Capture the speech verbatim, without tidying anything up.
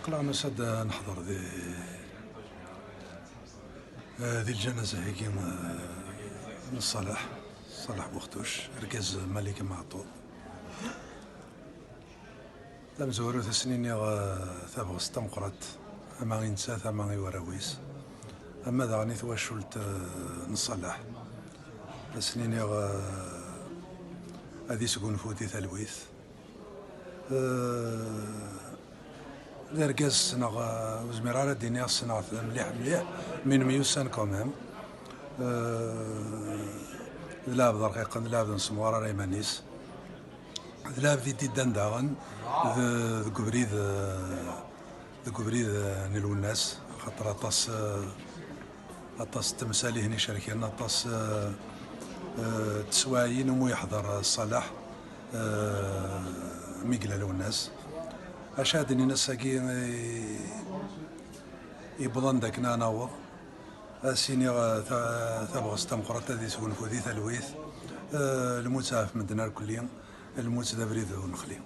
Aql-aɣ nusa-d ad neḥḍer di, eh, di lǧanaza-agi, eh, n Ṣṣaleḥ, Ṣṣaleḥ Buxtuc, argaz Malik Meɛṭuḍ. Tamezwarut, ad sen-iniɣ, eh, tabɣest tameqqrant, ama i nettat, ama i warraw-is, ama daɣen i twacult, eh, n Ṣṣaleḥ. Ad sen-iniɣ, eh, ad isgunfu di talwit. Eh, d argaz ssneɣ, eh, ur zmireɣ ara ad d-iniɣ ssneɣ-t mliḥ mliḥ, mi nemyussan quand même. Eh, d lɛebd rqiqen, d lɛebd n semɣar ara iman-is. D lɛebd i d-iddan daɣen de-, deg ubrid, eh, deg ubrid, eh, n Lwennas, xaṭer aṭas, eh, aṭas n temsal i ten-icerken, aṭas, eh, eh, n teswaɛin umi yeḥḍer, eh, Ṣṣaleḥ, eh, mi yella Lwennas. Acu ad d-nini ass-agi i, i yewwḍen d akken ad naweḍ? Ad s-iniɣ, eh, ta-, tabɣest tameqqrant ad isgunfu di talwit, eh, lmut ɣef medden irkelli, lmut d abrid ur nexli.